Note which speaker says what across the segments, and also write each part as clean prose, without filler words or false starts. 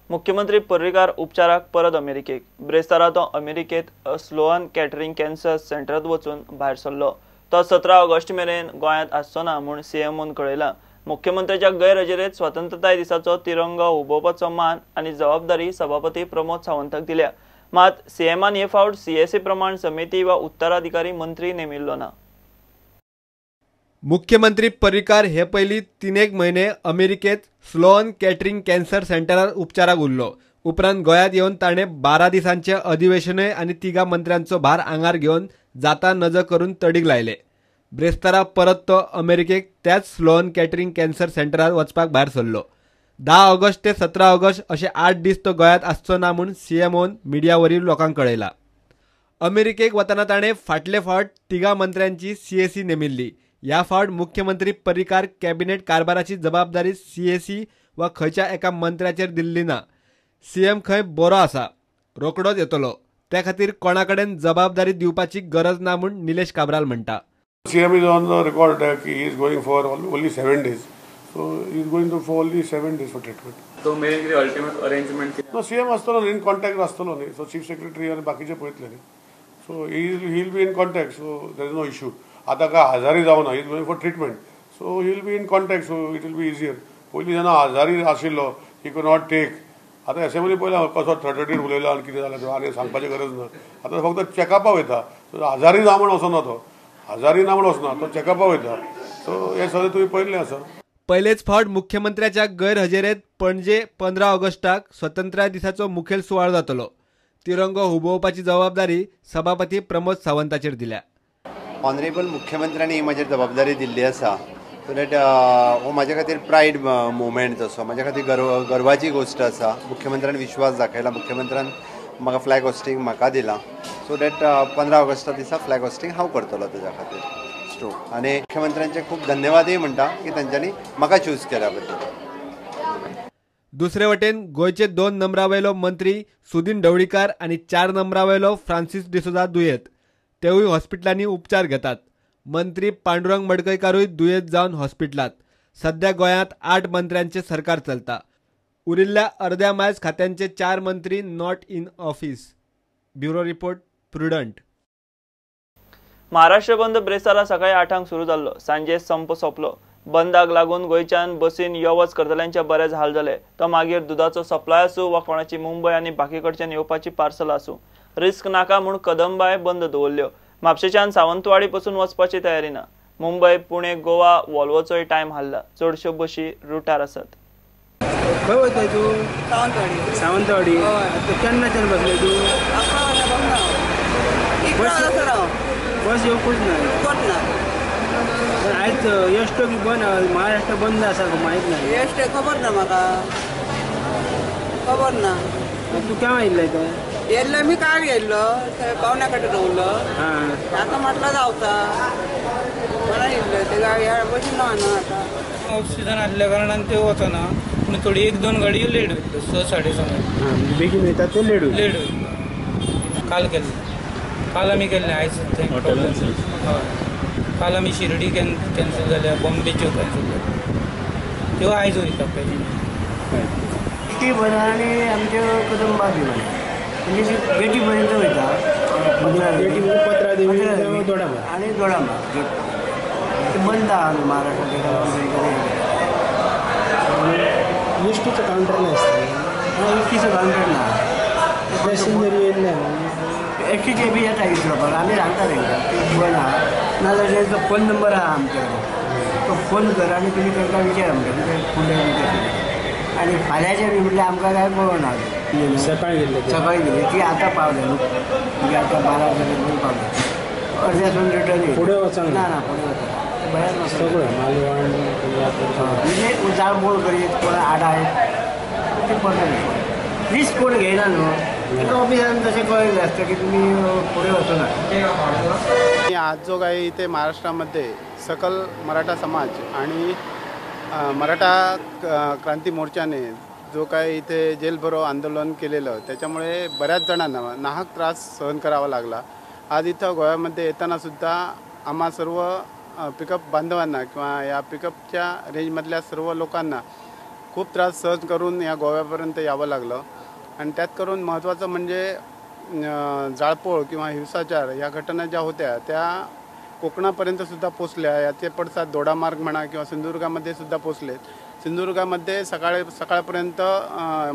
Speaker 1: मुख्यमंत्री पर्रीकार उपचाराक परत अमेरिकेक. ब्रेस्तारा तो अमेरिकेत स्लोअन कॅटरिंग कॅन्सर सेंटरात वचून भायर सरलो. तो 17 ऑगस्ट मेरेन गोंयांत आसचो ना म्हूण सीएमओन कळयलां. मुख्यमंत्र्याच्या गैरहजेरेत स्वतंत्रताय दिसाचो तिरंगो हुबोवपाचो मान आनी जबाबदारी सभापती प्रमोद सावंताक दिल्या. मात सीएमान हे फावट सीएसी प्रमाण समिती वा उत्तराधिकारी मंत्री नेमिल्लो ना.
Speaker 2: मुख्यमंत्री पर्रीकार हे पयलीं 3 म्हयने अमेरिकेत स्लोअन कॅटरिंग कॅन्सर सेंटरार उपचाराक उरलो. उपरांत गोंयांत येवन ताणें 12 दिसांचे अधिवेशनय आनी 3 मंत्र्यांचो भार आंगार घेवन जाता नजो करून तडीक लायले. ब्रेस्तारा परत तो अमेरिकेक त्याच स्लोअन कॅटरिंग कॅन्सर सेंटरार वचपाक भायर सरलो. 10 ऑगस्ट ते 17 ऑगस्ट अशे 8 दीस तो गोंयांत आसचो ना म्हूण सीएमओन मिडिया वरवीं लोकांक कळयला. अमेरिकेक वतना ताणें फाटले फावट 3 मंत्र्यांची सीएसी नेमिल्ली. ह्या फावट मुख्यमंत्री पर्रीकार कॅबिनेट कारभाराची जबाबदारी सीएसी वा खंयच्या एका मंत्र्याचेर दिल्ली ना. सीएम खंय बरो आसा, रोकडोच येतलो, त्या खातीर कोणा कडेन जबाबदारी दिवपाची गरज ना म्हूण निलेश काब्राल म्हणटा.
Speaker 3: CM is on the record की he is going for only 7 days. So he is going to for only 7 days for treatment.
Speaker 4: तो मेरेन कितें अल्टिमेट अरेंजमेंट?
Speaker 3: नो, सीएम आसतलो इन कॉन्टॅक्ट आसतलो न्ही. सो चीफ सेक्रेटरी आनी बाकीचे पळयतले न्ही. So he will be in contact, so there is no issue. आतां काय आजारी जावना, he is going for treatment, so he will be in contact, so it will be easier. पयलीं जेन्ना आजारी आशिल्लो he could not take. आतां assembly पळयला कसो थर्टी उलयलो आनी कितें जालें आनी सांगपाची गरज ना. आतां फक्त चॅकअपाक वयता, सो आजारी ना म्हण वचना, तो आजारी ना म्हण वचना, तो चॅकअपाक वयता. सो हें सगळें तुवें पळयल्लें आसा.
Speaker 2: पयलेच फावट मुख्यमंत्र्याच्या गैरहजेरेत पणजे 15 ऑगस्टाक स्वतंत्रताय दिसाचो मुखेल सुवाळो जातलो. तिरंगो हुबोवपाची जबाबदारी सभापती प्रमोद सावंताचेर दिल्या.
Speaker 5: ऑनरेबल मुख्यमंत्र्यांनी ही म्हाजेर जबाबदारी दिल्ली आसा, सो that हो म्हाज्या खातीर प्रायड मुवमेंट असो, म्हाज्या खातीर गर्वाची गोश्ट आसा. मुख्यमंत्र्यान विश्वास दाखयला, मुख्यमंत्र्यान म्हाका फ्लॅग होस्टिंग म्हाका दिला, सो that 15 ऑगस्टा दिसा फ्लॅग होस्टिंग हांव करतलो तेज्या खातीर स्ट्रोक. आनी मुख्यमंत्र्यांचे खूब धन्यवादय म्हणटा की तांच्यांनी म्हाका चूज केल्या बद्दल.
Speaker 2: दुसरे वटेन गोंयचे 2 नंबरावेलो मंत्री सुदीन ढवळीकार आनी 4 नंबरावेलो फ्रांसीस डिसोजा दुयेंत, तेवूय हॉस्पिटलांनी उपचार घेतात. मंत्री पांडुरंग मडकयकारूय दुयेंत जावन हॉस्पिटलांत. सध्या गोंयांत 8 मंत्र्यांचे सरकार चलता. उरिल्ल्या अर्द्या मायज खात्यांचे 4 मंत्री not in office. Bureau report, Prudent.
Speaker 1: Maharashtra बंद ब्रेस्तारा सकाळी 8 सुरू जाल्लो, सांजे संप सोंपलो. बंदाक लागून गोंयच्यान बसीन यो वच करतल्यांचे बरेच हाल जाले. तो मागीर दुदाचो सप्लाय आसूं वा कोणाची मुंबय आनी बाकी कडच्यान येवपाची पार्सल आसूं, रिस्क नाका म्हूण कदंबाय बंद दवरल्यो. म्हापशेच्यान सावंतवाडी पसून वचपाची तयारी ना. मुंबय, पुणे, गोवा वॉल्वोचोय टायम हाल्ला. चडश्यो बशी रुटार आसात.
Speaker 6: खंय वयताय तूं?
Speaker 7: सावंतवाडी.
Speaker 6: सावंतवाडी केन्नाच्यान बसले तूं? बस येवकूच ना.
Speaker 7: ना
Speaker 6: आयज एसटो बी बंद, महाराष्ट्र बंद आसा म्हायत ना.
Speaker 7: एसटी खबर ना म्हाका, खबर ना.
Speaker 6: तूं केन्ना येयल्लें तें?
Speaker 7: येयल्लो मी काल येयल्लो, थंय पावण्या कडेन दवरलो. आतां म्हटलं जावता म्हणून येयल्लो. ते ह्या बशीन ना आतां.
Speaker 8: ऑफ सिजन आसल्या कारणान त्यो वचना, पूण थोडी 1-2 गाडयो लेट वयतल्यो, 6, 6:30
Speaker 6: बेगीन वयता ते लेट वयता.
Speaker 8: लेट वयता. काल केल्लें, काल आमी केल्लें, आयज हय. काल आमी शिर्डी कॅन्सल जाल्या, बॉम्बेच्यो कॅन्सल जाल्या, त्यो आयज वयता पॅसेंजर.
Speaker 9: ती बंद आनी आमच्यो कदंबा बी बंद, म्हणजे गेटी पर्यंत वयता.
Speaker 6: गेटी पत्रादेवी दोडामार्ग
Speaker 9: आनी दोडामार्ग गेट ते बंद आहा महाराष्ट्रात.
Speaker 6: एसटीचो कावंटर नासता.
Speaker 9: एसटीचो कावंटर ना,
Speaker 6: पॅसेंजर येयल्ले
Speaker 9: एसटीचे बी येता विचारपाक, आमी सांगता तांकां ते बंद आहा, नाजाल्यार तांचो फोन नंबर आहा आमच्या कडेन, तो फोन कर आनी तुमी तांकां विचार म्हणटा कितें फुडें कितें. आनी फाल्यांचे बी म्हटल्यार आमकां कांय कळना.
Speaker 6: सकाळी गेल्ले,
Speaker 9: सकाळी गेले ती आतां पावले न्हू, म्हणजे आतां 12 जाल्यार पावले, अर्द्यासून रिटर्न
Speaker 6: फुडें वचना.
Speaker 9: ना ना फुडें वचना, भयान
Speaker 6: सगळें मालवण
Speaker 9: म्हणजे जाळमोळ करीत कोण आडायत ते पडटा. रिस्क कोण घेयना न्हू, ताका ऑफिसान तशें कळयलें आसता की तुमी फुडें वचना.
Speaker 10: आज जो काही इथे महाराष्ट्रामध्ये सकल मराठा समाज आणि मराठा क्रांती मोर्चाने जो काही इथे जेलभरो आंदोलन केलेलं त्याच्यामुळे बऱ्याच जणांना नाहक त्रास सहन करावा लागला. आज इथं गोव्यामध्ये येतानासुद्धा आम्हा सर्व पिकअप बांधवांना किंवा या पिकअपच्या रेंजमधल्या सर्व लोकांना खूप त्रास सहन करून या गोव्यापर्यंत यावं लागलं. आणि त्यात करून महत्त्वाचं म्हणजे जाळपोळ किंवा हिंसाचार या घटना ज्या होत्या त्या कोकणापर्यंतसुद्धा पोचल्या. याचे पडसाद दोडामार्ग म्हणा किंवा सिंधुदुर्गामध्ये सुद्धा पोचलेत. सिंधुदुर्गामध्ये सकाळपर्यंत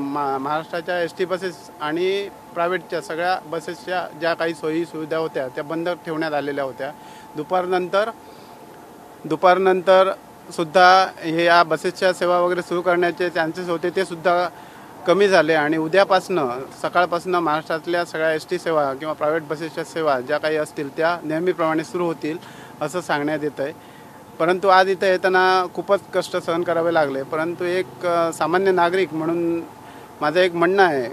Speaker 10: महाराष्ट्राच्या ST buses आणि प्रायव्हेटच्या सगळ्या बसेसच्या ज्या काही सोयी सुविधा होत्या त्या बंद ठेवण्यात आलेल्या होत्या. दुपारनंतर सुद्धा हे या बसेसच्या सेवा वगैरे सुरू करण्याचे चान्सेस होते ते सुद्धा कमी झाले. आणि उद्यापासनं सकाळपासनं महाराष्ट्रातल्या सगळ्या ST सेवा किंवा प्रायव्हेट बसेसच्या सेवा ज्या काही असतील त्या नेहमीप्रमाणे सुरू होतील असं सांगण्यात येत आहे. परंतु आज इथं येताना खूपच कष्ट सहन करावे लागले. परंतु एक सामान्य नागरिक म्हणून माझं एक म्हणणं आहे,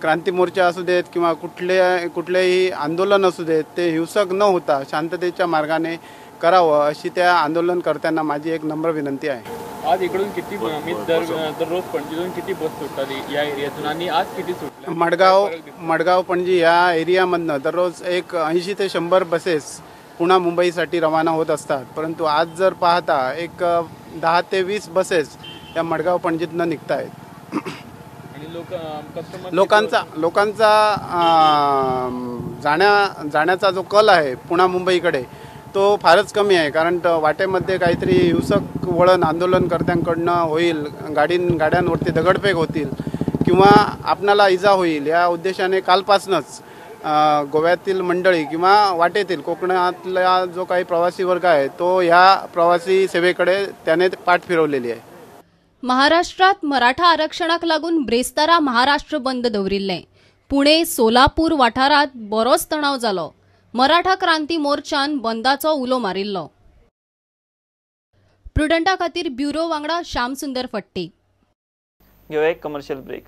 Speaker 10: क्रांती मोर्चा असू देत किंवा कुठलेही आंदोलन असू देत, ते हिंसक न होता शांततेच्या मार्गाने करावं अशी त्या आंदोलनकर्त्यांना माझी एक नम्र विनंती आहे.
Speaker 4: आज इकडून किती दररोज पणजीतून किती बस सुटतात या एरियातून आणि आज किती सुटल्या?
Speaker 10: मडगाव पणजी या एरियामधनं दररोज एक 80 ते 100 बसेस पुणा मुंबईसाठी रवाना होत असतात. परंतु आज जर पाहता एक 10 ते 20 बसेस या मडगाव पणजीतनं निघत आहेत. लोकांचा जाण्याचा जो कल आहे पुणा मुंबईकडे तो फारच कमी आहे. कारण वाटेमध्ये काहीतरी हिंसक वळण आंदोलनकर्त्यांकडनं होईल, गाड्यांवरती दगडफेक होतील किंवा आपणाला इजा होईल या उद्देशाने कालपासूनच गोव्यातील मंडळी किंवा वाटेतील कोकणातला जो काही प्रवासी वर्ग आहे तो ह्या प्रवासी सेवेकडे त्याने पाठ फिरवलेली आहे.
Speaker 11: महाराष्ट्रात मराठा आरक्षणाक लागून ब्रेस्तारा महाराष्ट्र बंद दवरिल्लें. पुणे सोलापूर वाठारात बरोच तणाव जालो. मराठा क्रांती मोर्चान बंदाचो उलो मारिल्लो. प्रुडंटा खातीर ब्युरो वांगडा श्यामसुंदर फट्टी.
Speaker 1: घेऊया एक कमर्शियल ब्रेक.